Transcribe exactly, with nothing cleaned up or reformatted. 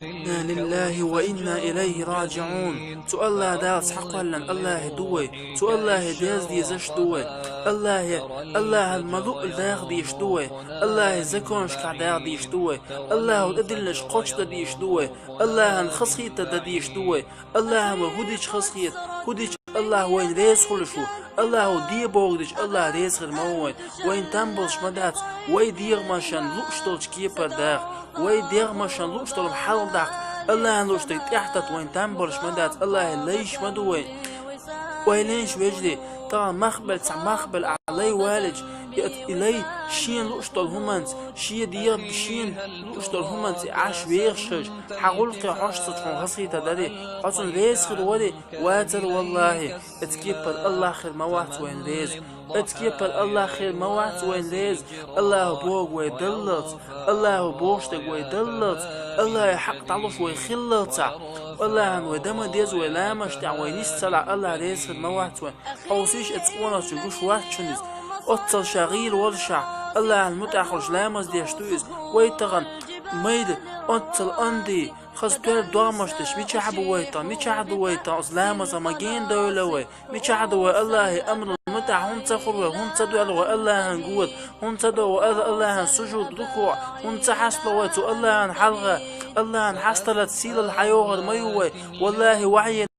إنا لله وإنا إليه راجعون. Цу Аллахь Дала схьакхоьллина Аллахье ду вай. Цу Аллахье деза дезаш ду вай. Аллахье, Аллахьан ма луъу даха дезаш ду вай. Аллахье законашкахь даха дезаш ду вай. Аллахьо тӀедиллинарш кхочушдан дезаш ду вай. Аллахьан хазахета дан дезаш ду вай. Аллахьан вай хӀу дича хазахета, хӀу дича Аллахь вайна реза хуьлуш ву. Аллахьо де бохург дича Аллахь реза хир ма ву вайна. Вайна там болуш ма дац, вай дегӀамашна лууш долчу кепара даха. Вай дегӀамашна лууш долу хьалха даккха. Аллахьна лууш дерг тӀаьхьататта вайна там болуш ма дац. Аллахье лайш ма ду вай. Вай лайш, вежарий, тахана мах белла, цхьа мах белла ахь лай валича, и, и лай шена лууш долу хӀуманца, шен дегӀа шена лууш долу хӀуманца и Ӏаш вехаш хилча, хьан гӀуллакхе хьожуш ца хьуна хазахета дарий, хьо цунна реза хир варий, вацара валлахьи, оцу кепара Аллахь хир ма вац вайна реза. Оцу кепара Аллахь хир ма вац вайна реза. Аллахьо бохург вай даллалц, Аллахьо бохуш дерг вай даллалц, Аллахье хьакъ дӀалуш вай хиллалцахь. Аллахьан вай дан ма деза, вай ламазаш тӀехь вай нис ца лахь, Аллахь реза хир ма вац вайна. Хьовсийша, оцу къонахчун гуш вац шуна иза. Оццул ша гӀийла волуш а, Аллахьан муьтӀахь хуьлуш ламаз деш ду иза. Вай тахана майда оццул онда, хаза тоьлла догӀмаш деш, мичахь бу вай тахана, мичахь ду вай тахана, оцу ламазах ма генадевлла вай. Мичахь ду вай Аллахьан амрал муьтӀахь, хӀунда ца хуьлу вай, хӀунда ца доьллу вай Аллахьан года, хӀунда ца до вай Алла-, Аллахьан сужуд, рукуӀ, хӀунда ца хьастало вай цу Аллахьан хьалха, Аллахьан хьасталаца сийлалла хьайогӀур ма ю вай. Валлахьи, вахьйе